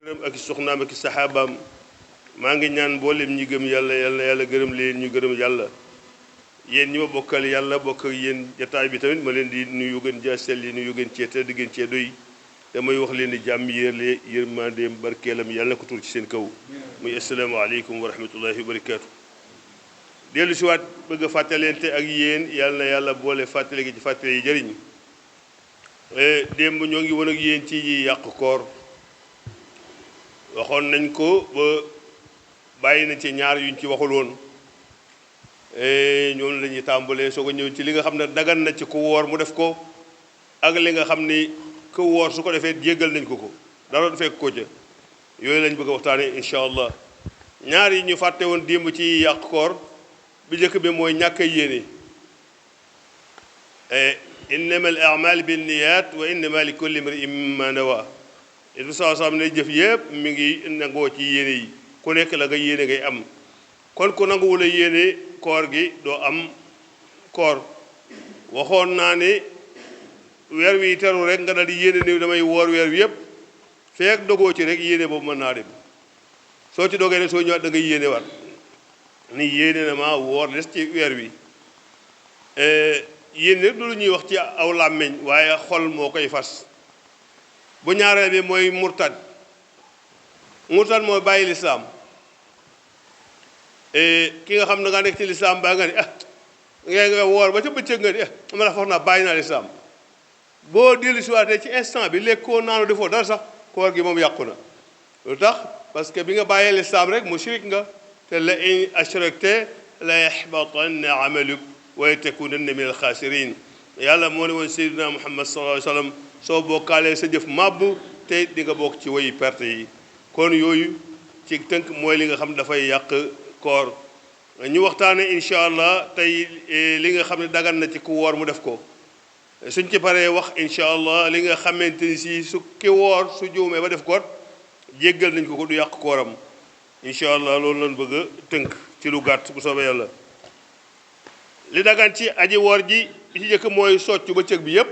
gërëm ak soxnaam ak saxaabaam maa ngi ñaan mboolem ñi gëm yàlla yàlla yàlla gërëm leen ñu gërëm yàlla yéen ñi ma bokkal yàlla bokk ak yéen jataay bi tamit ma leen di nuyu gën jaa sell yi nuyu gën cee tedd gën cee doy damay wax leen ni jàmm yéerle yërmandeem barkeelam yàlla na ko tur ci seen kaw muy asalaamaaleykum wa rahmatullahi wa barakaatu. dellu si waat bëgg a fàttalente ak yéen yàlla na yàlla boole fàttale gi ci fàttale yi jëriñ démb ñoo ngi woon ak yéen ci yàq koor waxoon nañ ko ba bàyyi nañ ci ñaar yuñ ci waxul woon ñoom la ñuy tàmbalee soo ko ñëw ci li nga xam ne dagan na ci ku woor mu def ko ak li nga xam ni ku woor su ko defee jéggal nañ ko dara du fekk ko ca yooyu lañ bëgg a waxtaanee incha allah ñaar yi ñu fàtte woon démb ci yàq koor bi njëkk bi mooy ñàkk a yéene innama al a'mal bin niyat wa innama li kulli imri'in ma nawa it saa saa ne jëf yëpp mi ngi nangoo ci yéene yi ku nekk la nga yéene ngay am kon ku nanguwul a yéene koor gi doo am koor waxoon naa ne weer wi teru rek nga dal di yéene ni damay woor weer wi yëpp feek dogoo ci rek yéene boobu mën naa dem soo ci dogee rek soo ñëwaat da ngay yéene waat ni yéene na ma woor des ci weer wi yéene rek du lu ñuy wax ci aw làmmiñ waaye xol moo koy fas bu ñaareel bi mooy murtad mooy bàyyi lislaam ki nga xam ne nga nekk ci lislaam baa nga ni nga woor ba ca bëccëg nga ni ma la foog naa bàyyi naa lislaam boo dellu si waatee ci instant bi lekkoo naanu defoo dara sax koor gi moom yàqu na lu tax parce que bi nga bàyyee lislaam rek mushrik nga te la in ashrakte la yaxbatanna amaluk wa takunanna min alxaasirin yàlla moo ne woon seydina muhammad sallallahu alayhi wa sallam soo bokkaalee sa jëf màbb te di nga bokk ci woyi perte yi kon yooyu ci tënk mooy li nga xam ne dafay yàq koor ñu waxtaane incha allah tey li nga xam ne dagan na ci ku woor mu def ko suñ ci paree wax incha allah li nga xamante ni si su ki woor su juumee ba def ko jéggal nañ ko du yàq kooram incha allah loolu lañ bëgg a tënk ci lu gàtt bu soobee yàlla li dagan ci aji woor ji ci njëkk mooy soccu bëccëg bi yépp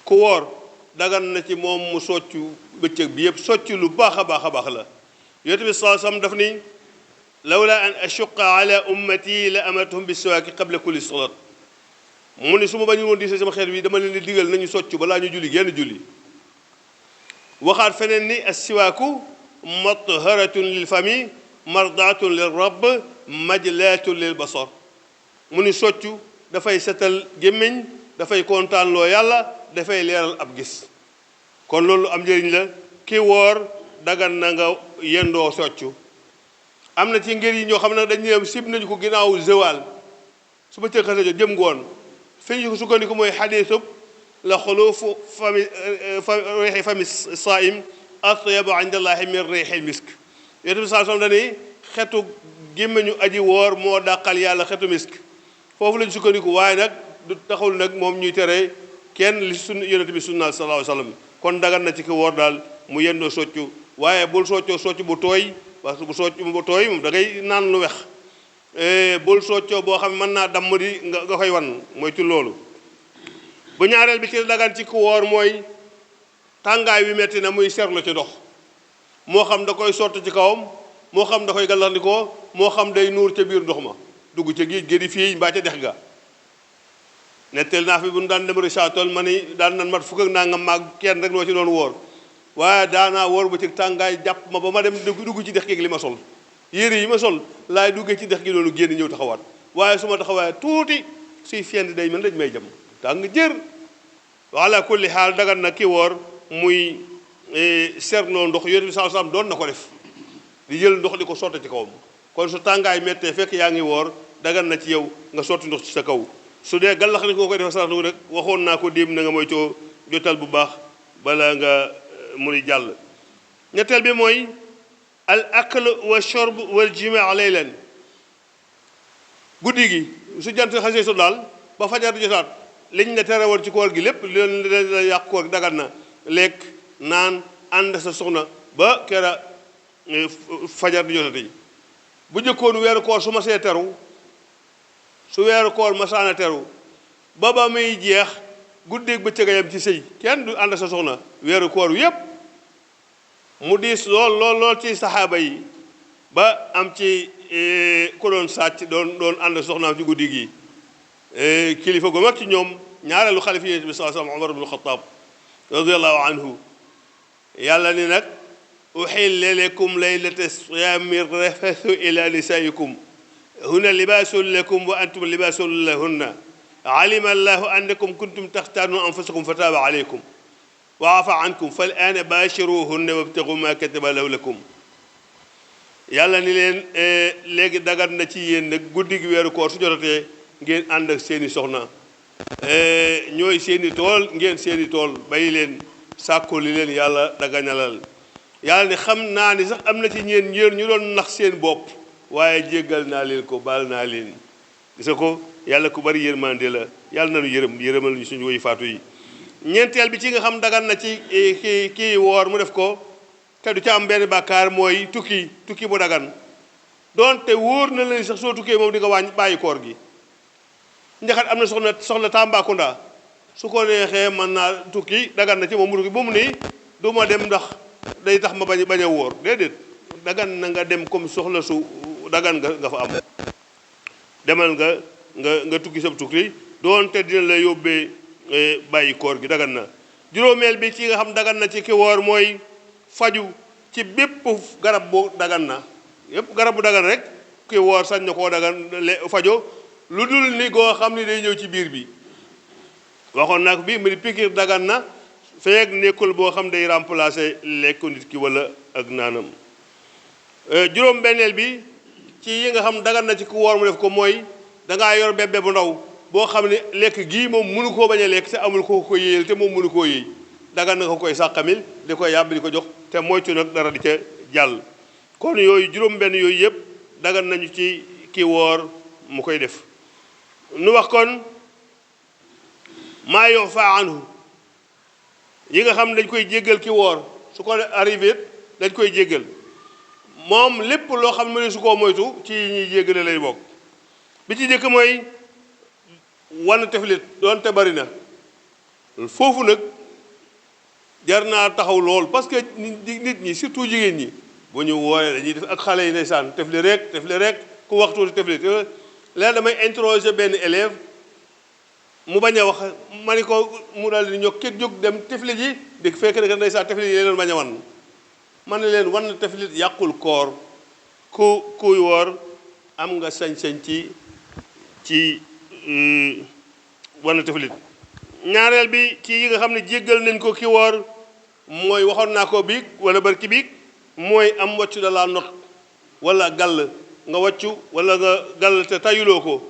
ku woor dagan na ci moom mu soccu bëccëg bi yépp soccu lu baax a baax a baax la yonent bi sallallahu alayhi wasallam daf ni lawla an ashuqqa ala ummati la amartuhum bis-siwaaki qabla kulli salat mu ni su ma bañu woon di sama xeet wi dama leen di digal nañu soccu balaa ñu julli genn julli waxaat feneen ni as-siwaaku matharatun lil fami mardaatun lil rabb majlaatun lil basar mu ni soccu dafay setal gémmiñ dafay kontaan loo yàlla dafay leeral ab gis kon loolu am njëriñ la ki woor dagan na nga yendoo soccu am na ci ngir yi ñoo xam ne dañu ne sib nañu ko ginnaaw zewal su ba cëkkase jo jëm ngoon fi ñu ko sukkandiku mooy xadiisub la xuluufu riixi fami saa'im atyabu inda Allaahi min riixil misk yonent bi sallallahu alayhi wa sallam dañuy xetu gémmiñu aji woor moo dàqal yàlla xetu misk foofu lañu sukkandiku waaye nag du taxul nag moom ñuy tere kenn li sunna yonent bi sunna sallallahu alayhi wa sallam kon dagan na ci ki woor daal mu yendoo soccu waaye bul soccoo soccu bu tooy parce que bu soccu bu tooy moom da ngay naan lu wex bul soccoo boo xam ne mën naa damm di nga koy wan mooy ci loolu bu ñaareel bi ci dagan ci ku woor mooy tàngaay wi metti na muy serlu ci ndox moo xam da koy sotti ci kawam moo xam da koy gàllandikoo moo xam day nuur ca biir ndox ma dugg ca géej gi di fii mbaa ca dex ga netteel naa fi bu ñu daan dem Richard-Toll ma ni daan nan mat fukk ak naa nga maag kenn rek noo ci doon wóor waaye daanaa wóor ba ci tàngaay jàpp ma ba ma dem dugg ci dex gi li ma sol yére yi ma sol laay duggee ci dex gi loolu génn ñëw taxawaat waaye su ma taxawaay tuuti suy fend day mën lañ may jëm tàng jër ala kulli xaal dagan na ki woor muy seernoo ndox yonent bi sallallahu alayhi wasallam doon na ko def di jël ndox di ko sotti ci kawam kon su tàngaay méttee fekk yaa ngi woor dagan na ci yow nga sotti ndox ci sa kaw su dee gàllax ni ko koy defee sarax rek waxoon naa ko démb na nga mooy coo jotal bu baax bala nga muy jàll ñetteel bi mooy al akl wa shurb wal jimaa laylan guddi gi su jant xasee so daal ba fajar di jotaat liñ ne tere woon ci koor gi lépp leen la yàq koor gi dagan na lekk naan ànd sa soxna ba kera fajar di jotati bu jëkkoon weeru koor su ma see teru su weeru koor masaana teru ba ba muy jeex guddeeg bëccëg yam ci sëy kenn du ànd sa soxna weeru koor yépp mu diis lool ci saxaaba yi ba am ci ku doon sàcc doon ànd soxnaam ci guddi gi kilifa gu mag ci ñoom ñaareelu xalifa Yonent bi sallallahu alayhi wa sallam Umar ibn Xattaab radiyallahu anhu yàlla ni nag uxilla lakum laylata siyaami rafathu ila nisaikum hunna libaasun lakum wa antum libaasun lahunna alima allahu annakum kuntum taxtaanuna anfusakum fa taaba alaykum wa afa ankum fal aana baashiruhunna wabtagu ma kataba lahu lakum yàlla ni leen léegi dagat na ci yéen nag guddi gi weeru koor su jotatee ngeen ànd ak seeni soxna ñooy seeni tool ngeen seeni tool bàyyi leen sàkku li leen yàlla daganalal yàlla ne xam naa ni sax am na ci ñeen ñu doon nax seen bopp waaye jéggal naa leen ko baal naa leen gis nga ko yàlla ku bari yërmande la yàlla nañu yërëmal ñu suñu woy faatu yi ñeenteel bi ci nga xam dagan na ci kii woor mu def ko te du ca am benn bàkkaar mooy tukki bu dagan doonte wóor na leen sax soo tukkee moom di nga bàyyi koor gi njaxat am na soxna Tambacounda su ko neexee mën naa tukki dagan na ci moom mu tukki ba mu ni du ma dem ndax day tax ma bañ a wóor déedéet dagan na nga dem comme soxla su dagan nga fa am demal nga tukki sab tukki doonte dina la yóbbee bàyyi koor gi dagan na juróomeel bi ci nga xam dagan na ci ki woor mooy faju ci bépp garab bu dagan na yépp garab bu dagan rek ki woor sañ na koo dagan fajo lu dul ni goo xam ni day ñëw ci biir bi waxoon naa ko bi mu di pikir dagan na feeg nekkul boo xam day remplacer lekku nit ki wala ak naanam juróom benneel bi ci yi nga xam dagan na ci ku woor mu def ko mooy dangaa yor bébé bu ndaw boo xam ne lekk gii moom mënu koo bañ a lekk te amul ko yéyal te moom mënu koo yéy dagan na ko koy sàqamil di koy yàbb di ko jox te moytu nag dara di ca jàll kon yooyu juróom benn yooyu yëpp dagan nañu ci ki woor mu koy def nu wax kon maa yu'faa anhu yi nga xam dañ koy jéggal ki woor su ko arrivé dañ koy jéggal moom lépp loo xam ne su koo moytu ci ñuy jéggale lay bokk bi ci njëkk mooy wan teflit doonte bari na foofu nag jar naa taxaw lool parce que nit ñi surtout jigéen ñi bu ñu wooree dañuy def ak xale yi ndeysaan tefli rek ku waxtu tefli léegi damay interroger benn élève mu bañ a wax ma ni ko mu daal di ñokk jóg dem tefli ji di fekk ne ndeysaan tefli yi leen bañ a wan man ne leen wan teflit yàqul koor kuy woor am nga sañ-sañ ci wan teflit ñaareel bi ci yi nga xam ne jéggal nañ ko ki woor mooy waxoon naa ko biig wala barki biig mooy am wàccu da laa not wala gàll nga wàccu wala nga gàll te tayuloo ko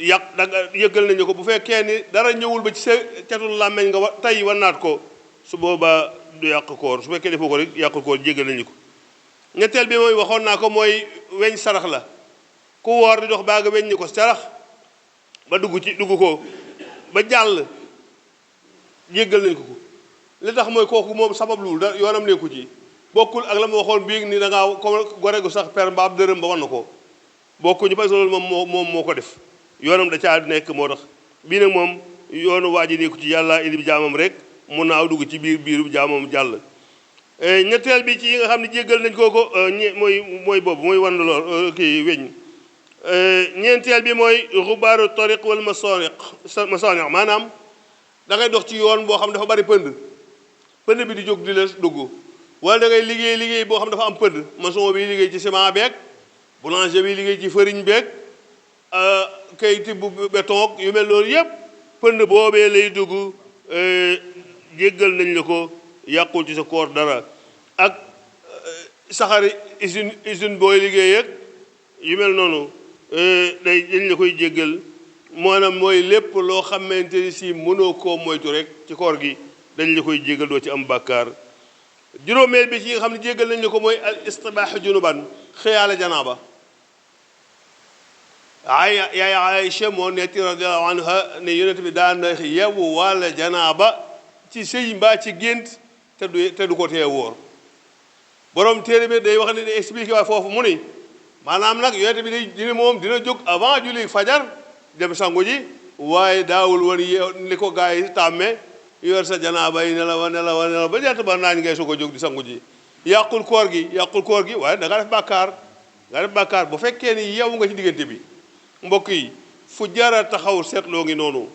yëggal nañu ko bu fekkee ni dara ñëwul ba ci sa catul làmmeñ nga tay wannaat ko su boobaa du yàq koor su fekkee defoo ko rek yàqul koor jéggal nañu ko ñetteel bi mooy waxoon naa ko mooy weñ sarax la ku woor di dox baa nga weñ ni ko sarax ba dugg ko ba jàll jéggal nañ ko li tax mooy kooku moom sababluwul da yoonam nekku ci bokkul ak la ma waxoon bii ni da ngaa gore gu sax per mbaab dërëm ba wan na ko bokkuñu parce que loolu moom moo ko def yoonam da caa nekk moo tax bii nag moom yoonu waa ji nekku ci yàlla indi jaamam rek mun naaw dugg ci biiru jaamam jàll ñetteel bi ci yi nga xam ne jéggal nañ kooko mooy boobu mooy wan lool kii weñ ñeenteel bi mooy xubaaru tariq wal masaniq maanaam da ngay dox ci yoon boo xam dafa bari pënd bi di jóg di la dugg wala da ngay liggéey boo xam dafa am pënd maçon bi liggéey ci ciment beeg boulanger bi liggéey ci farine beeg kayiti bu béton yu mel noonu yëpp pënd boobee lay dugg jéggal nañ la ko yàqul ci sa koor dara ak saxari usine booy liggéey ak yu mel noonu dañ la koy jéggal maanaam mooy lépp loo xamante ni si mënoo koo moytu rek ci koor gi dañ la koy jéggal doo ci am bàkkaar juróomeel bi ci nga xam ne jéggal nañ la ko mooy al istibaax junuban xëyaale janaaba yaay Aïcha moo netti radiallahu anha ne yonent bi daan na yewu walla janaaba ci sëy mbaa ci gént te du ko tee wóor borom téere bi day wax ne day expliqué waay foofu mu ni maanaam nag yonent bi dina jóg avant julli fajar dem sangu ji waaye daawul woon li ko gars yi tàmmee yor sa janaaba yi nelaw ba jant ba naañ ngay soog a jóg di sangu ji yàqul koor gi waaye da nga def bàkkaar bu fekkee ni yow nga ci diggante bi mbokk yi fu jara taxaw seetloo ngi noonu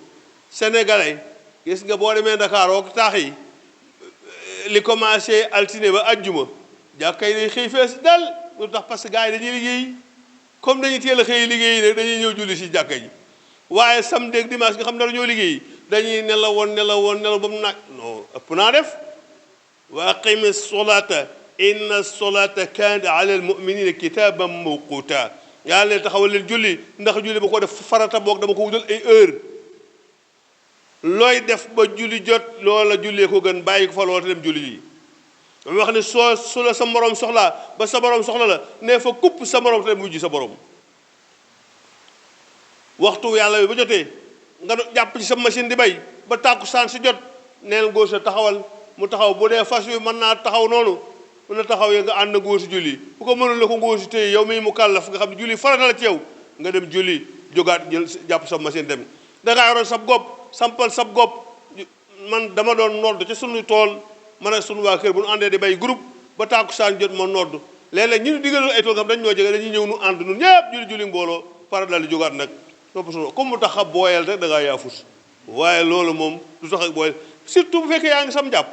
sénégalais gis nga boo demee Dakar ak taax yi li commencé altine ba ajjuma jàkka yi day xëy fees dal lu tax parce que gars yi dañuy liggéey comme dañuy teel a xëy liggéey nag dañuy ñëw julli si jàkka ji waaye samedi ak dimanche nga xam ne dañoo liggéey dañuy nelaw ba mu naaj non ëpp naa def wa aqimi solata inna solata kaanat ala almuminina kitaban mawquta yàlla leen taxawal leen julli ndax julli ba ko def farata boog dama ko wutal ay heure looy def ba julli jot loola jullee ko gën bàyyi ko fa loola te dem julli yi dama wax ne su la sa morom soxlaa ba sa morom soxla la ne fa kupp sa morom te mujj sa borom waxtu yàlla bi ba jotee nga jàpp ci sa machine di bay ba tàkkusaan si jot neel góor sa taxawal mu taxaw bu dee fas wi mën naa taxaw noonu mën na taxaw nga ànd góor si julli bu ko mënul la ko góor si téye yow mii mu kàllaf nga xam ne julli farata la ci yow nga dem julli jógaat jël jàpp sa machine dem dangaa yoroon sab gopp sampal sab gopp man dama doon nodd ci sunu tool man ak sunu waa kër bu nu àndee di bay groupe ba tàkkusaan jot ma nodd léeg-léeg ñu digalul ay tool nga xam dañ ñoo jege dañuy ñëw nu ànd nun ñëpp julli mbooloo pare daal di jógaat nag topp sunu comme mu tax a booyal rek da ngaa yaafus waaye loolu moom du tax a booyal surtout bu fekkee yaa ngi sam jàpp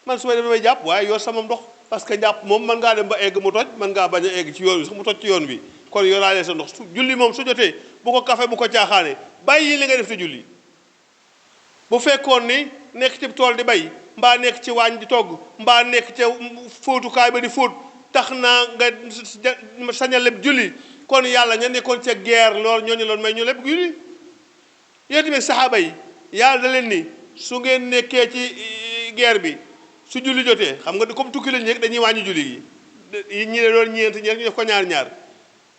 man su may demee may jàpp waaye yor sama ndox parce que jàpp moom mën ngaa dem ba egg mu toj mën ngaa bañ a egg ci yoon bi sax mu toj ci yoon bi kon yoraalee sa ndox julli moom su jotee bu ko kafe bu ko caaxaane bàyyi li nga def te julli bu fekkoon ni nekk ci tool di bay mbaa nekk ci waañ di togg mbaa nekk ca fóotukaay ba di fóot tax naa nga sañ a lépp julli kon yàlla ña nekkoon ca guerre loolu ñooñu loon may ñu lépp julli yéen tamit saxaaba yi yàlla da leen ni su ngeen nekkee ci guerre bi su julli jotee xam nga comme tukki lañu nekk dañuy wàññi julli gi ñi ne doon ñeent ñu def ko ñaar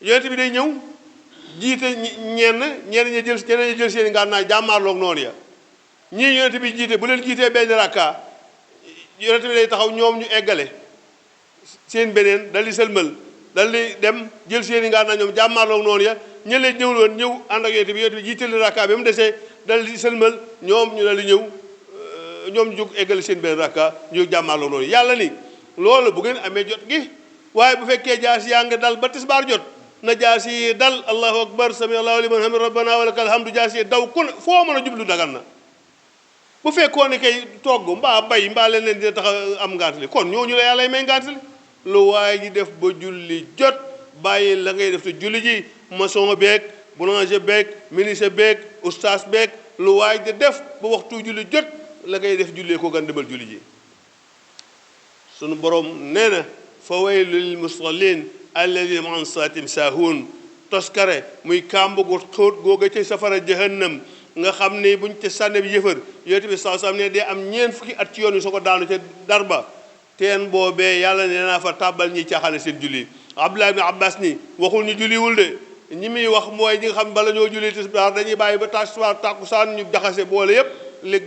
yonent bi day ñëw jiite ñeneen ñi jël seen ngànnaay jàmmaarloog noonu ya ñii yonent bi jiite bu leen jiitee benn rakka yonent bi day taxaw ñoom ñu eggale seen beneen dal di sëlmal dal di dem jël seen i ngànnaay ñoom jàmmaarloog noonu ya ñëlee ñëwul woon ñëw ànd ak yonent bi jiite leen rakka bi mu desee dal di sëlmal ñoom ñu dal di ñëw ñoom ñu jóg eggale seen benn rakka ñu jàmmaarloog noonu yàlla ni loolu bu ngeen amee jot gi waaye bu fekkee jaas yaa ngi dal ba tisbaar jot na jaas yi dal allahu akbar sami allahu liman hamid rabbana wa lakal hamdu jaas yi daw kun foo mën a jublu dagan na bu fekkoon ne kay togg mbaa bay mbaa leen dina tax am ngantali kon ñooñu la yàlla may ngantali lu waaye ji def ba julli jot bàyyi la ngay def te julli ji maçon beeg boulanger beeg ministre beeg oustaz beeg lu waaye di def ba waxtu julli jot la ngay def jullee ko gan demal julli ji sunu borom nee na fa waylun lil musallin alladina an salaatim saahuun toskare muy kàmb gu xóot googa ci safara jahannam nga xam ne buñ ca sànne bi yëfër yonent bi saa sam ne dee am ñeent fukki at ci yoon wi soo ko daanu ca darba teen boobee yàlla nee naa fa tàbbal ñi caaxaane seen julli Abdullah ibn Abbas ni waxul ñu julliwul de ñi muy wax mooy ñi nga xam bala ñoo julli tisbaar dañuy bàyyi ba tisbaar tàkkusaan ñu jaxase boole yépp léegi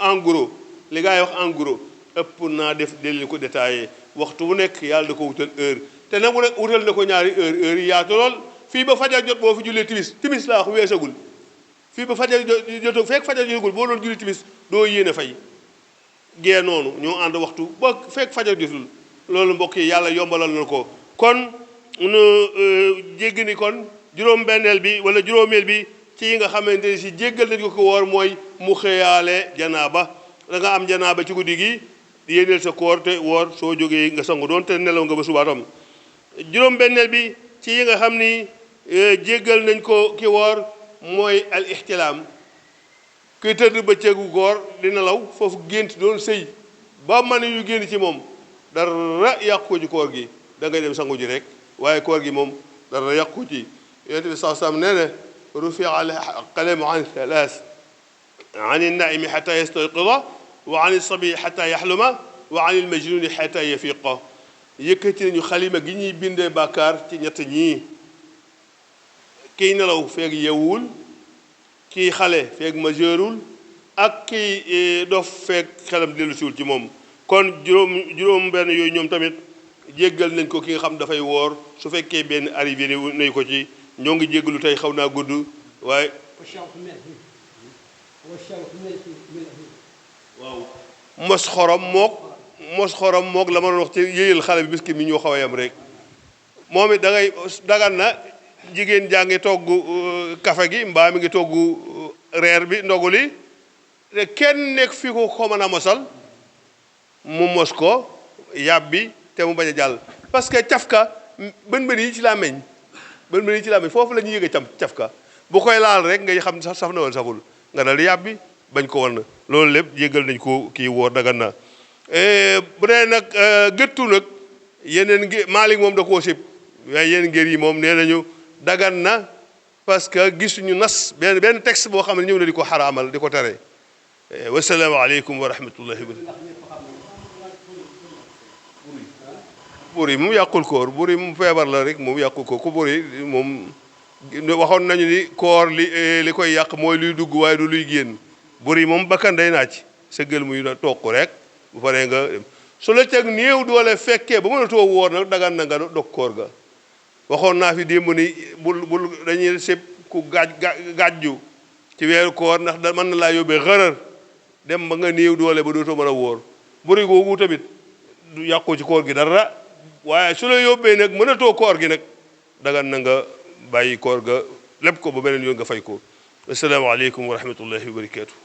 en gros li gaa yi wax en gros ëpp naa def delli ko détaillé waxtu bu nekk yàlla da ko wutal heure te nag mu nekk wutal na ko ñaari heure yi yaatu lool fii ba fajar jot boo fi jullee timis laa wax weesagul fii ba fajar jot fekk fajar jotagul boo doon julli timis doo yéene fay gee noonu ñoo ànd waxtu ba fekk fajar jotul loolu mbokk yi yàlla yombalal na ko kon nu jégg ni kon juróom-benneel bi wala juróomeel bi ci yi nga xamante ni si jéggal nañ ko woor mooy mu xëyaale janaaba da nga am janaaba ci guddi gi yéeneel sa koor te woor soo jógee nga sangu doon te nelaw nga ba subaatam juróom-benneel bi ci yi nga xam ni jéggal nañ ko ki woor mooy al ixtilaam kuy tëdd bëccëgu góor di nelaw foofu gént doon sëy ba man yu génn ci moom dara yàqu ko ci koor gi da ngay dem sangu ji rek waaye koor gi moom dara yàqu ci yonent bi saa saam nee na rufia al qalamu an thalath an naimi xata yastayqida wa an sabi xata yaxluma wa an il majnuni xata yafiqa yëkkati nañu xalima gi ñuy bindee bàkkaar ci ñett ñii kiy nelaw feeg yewwul kii xale feeg majeurul ak kii dof feeg xelam dellu siwul ci moom kon juróom benn yooyu ñoom tamit jéggal nañ ko ki nga xam dafay woor su fekkee benn arrivé nañ ko ci ñoo ngi jéggalu tey xaw naa gudd waaye mos xorom mook la ma doon wax ci yéyal xale bi biski mi ñoo xaw a yam rek moom it da ngay dagan na jigéen jaa ngi togg kafe gi mbaa mi ngi togg reer bi ndogu li te kenn nekk fi ko mën a mosal mu mos ko yàbbi te mu bañ a jàll parce que cafka bën yi ci làmmiñ bën yi ci làmmiñ foofu la ñuy yëge cafka bu koy laal rek ngay xam sax saf na woon saful nga dal yàbbi bañ ko wan loolu lépp jéggal nañ ko kii wóor dagan na bu dee nag gëttu nag yeneen ngi Maalik moom da koo sib waaye yeneen ngir yi moom nee nañu dagan na parce que gisuñu nas benn texte boo xam ne ñëw na di ko xaraamal di ko tere wasalaamu aleykum wa rahmatullahi wa barakatuh buri moom yàqul koor buri moom feebar la rek moom yàqul ko ku buri moom waxoon nañu ni koor li koy yàq mooy luy dugg waaye du luy génn buri moom bakkan day naaj sëggal muy toog ko rek bu paree nga dem su la teg néew doole fekkee ba mën a too wóor nag dagan na nga dog koor ga waxoon naa fi démb ni bul dañuy sëb ku gaajju ci weeru koor ndax da mën na laa yóbbee xërër dem ba nga néew doole ba dootoo mën a wóor buri googu tamit du yàqu ci koor gi dara waaye su la yóbbee nag mënatoo koor gi nag dagan na nga bàyyi koor ga lépp ko ba beneen yoon nga fay ko asalaamaaleykum wa rahmatullahi wa barakatuh